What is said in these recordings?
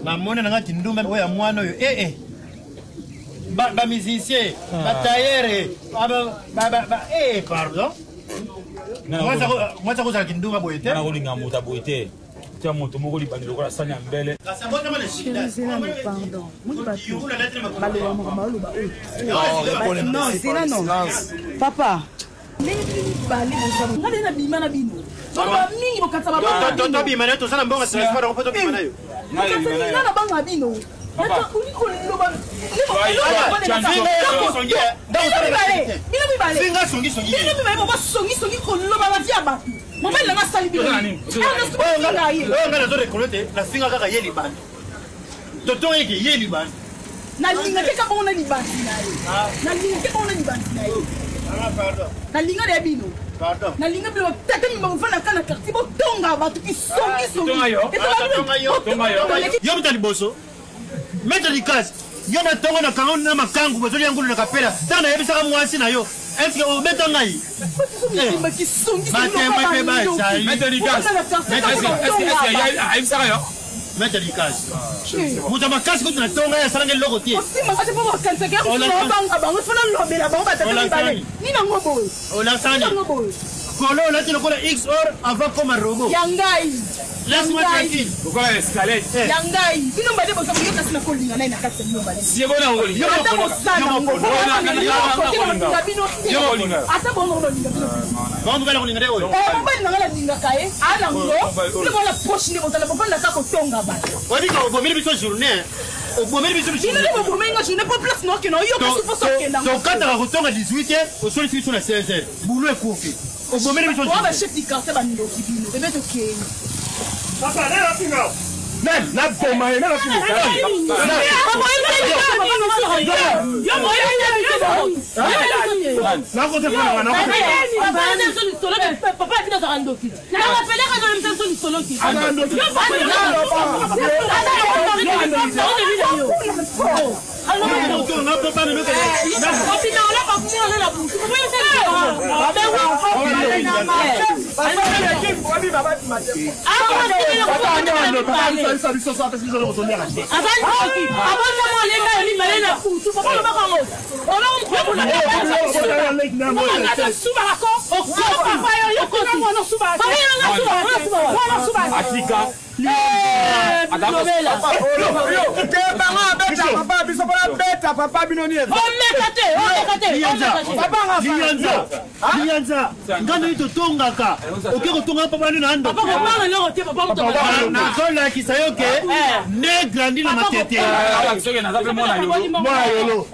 Namoni na nga kindumba oyo ya mwana oyo ee eh, eh. Bamusicien, batayere, eh, pardon, mwasi akozala kindumba boye te. Nakolinga moto boye te, tia moto moko libandi lokola sani ya mbele. Zela no, pardon, moni bato baloba makambo, baloba oyo. Non, zela no, papa. Ndenge bino mibale boza, nga nde nabima na bino, baloba mingi, bokatisa. Tobima na yo, toza na mbongo transport yango mpo tobima na yo. Bokatisa nga na banga bino, oli koloba. Bino mibale, bino mibale bokosongisongi koloba bavi ya bato. Mobali nanga asali bino. Oyo nga nazo reconnaître, nafinga kaka ye libandi, tonton eke ye libandi. Nalinga te ka bongo na libandi na ye, nalinga te bongo na libandi na ye, nalinga na ye bino, nalinga bino tata mimba bofandaka na quartier, botonga bato kisongisongi. Yo muta liboso, maître Likasi, yo na ntongo na kango na makangu, bozolia ngulu na kapela. Ntango nayebisaka mwasi na yo, eske obeta ngai? Batemwe mpe bazali. Ayebisaka yo. Maître Likasi, moto ya makasi kutu na ntongo ye asalanga eloko te. Osimbaka te mpo bakanisaka ya kobanga bango, fo nalobela bango batata mibale nini yango boye. Olasani yango boye. Kolo olati lokola xor avant koma robot. Ya ngai. Laisse-moi tranquille. Lokola escalade. Ya ngai, bino mbale boza koyoka sina kolinga nai na kati ya bino mbale. Siebona okolinga. Ata bosala yango kolinga bino te, ata bongo bolinga bino. Bango mobali akolinga te oyo. Mobali na ngai nalingaka ye alango bino bona poche nde bozala bovandaka kotonga bato. Oyebi ka obomeli biso journée, obomeli biso. Bino nde bobomeli nga journée po place na okende oyoka si poso okenda. Tokataka kotonga 18 heures, osolisi biso na 16 heures, boulot ekufi, obomeli biso. Oa bachef du quartier bandoki bino bebe, tokei. Papa, nani afinga? Nani naboma ye? Nani afinga? Papa bino azaka ndoki, nakapelaka na biso lisolo ki. Atika. Te, bango abeta papa biso mpona beta papa bino ni. Omeka te, omeka te. Liyanza, liyanza, nga ndenge totongaka, oke kotonga papa nde na ndo. Nazolakisa yo ke ne grandi na matete. Soki naza mpe mwana yolo. Mwana yolo.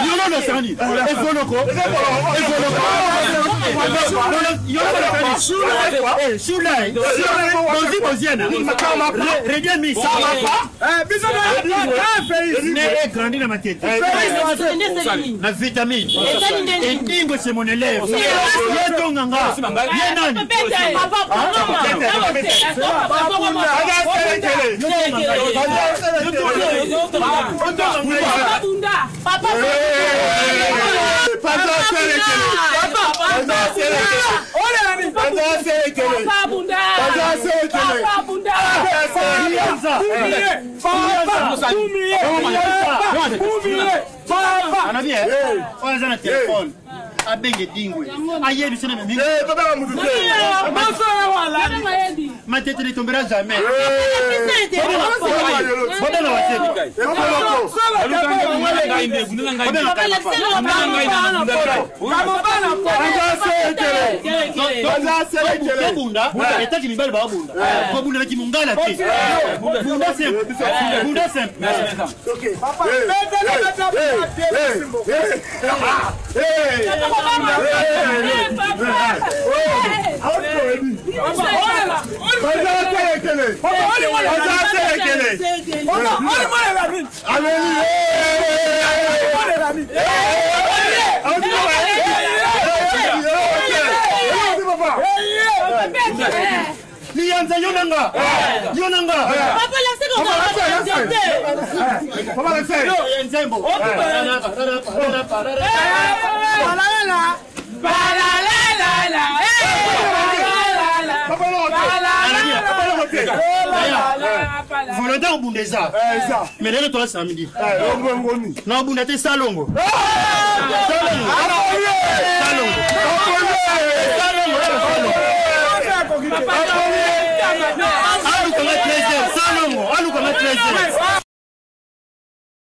Yolo nasani evoloko, evoloko yolo sulai bozi boziana redie misi. Biso ne e grandi na matete na vitamine endingo, c'est mon élève, ye tonga nga, ye nani? Anabi oyo aza na telefone, abenge dingwe, ayebisa na memi matete ne tombera jamais. Bobenga wasebi. Tobunda etaki mibali babunda, kobundelaki mongala te. Bunda simple, bunda simple. Liyanza, yo nanga, yo nanga nzembo. Volonté kobunda eza, mais lelo toa samedi, na obunda te. Salongo, salongo, salongo, salongo, alukanga 13, salongo alukanga 13.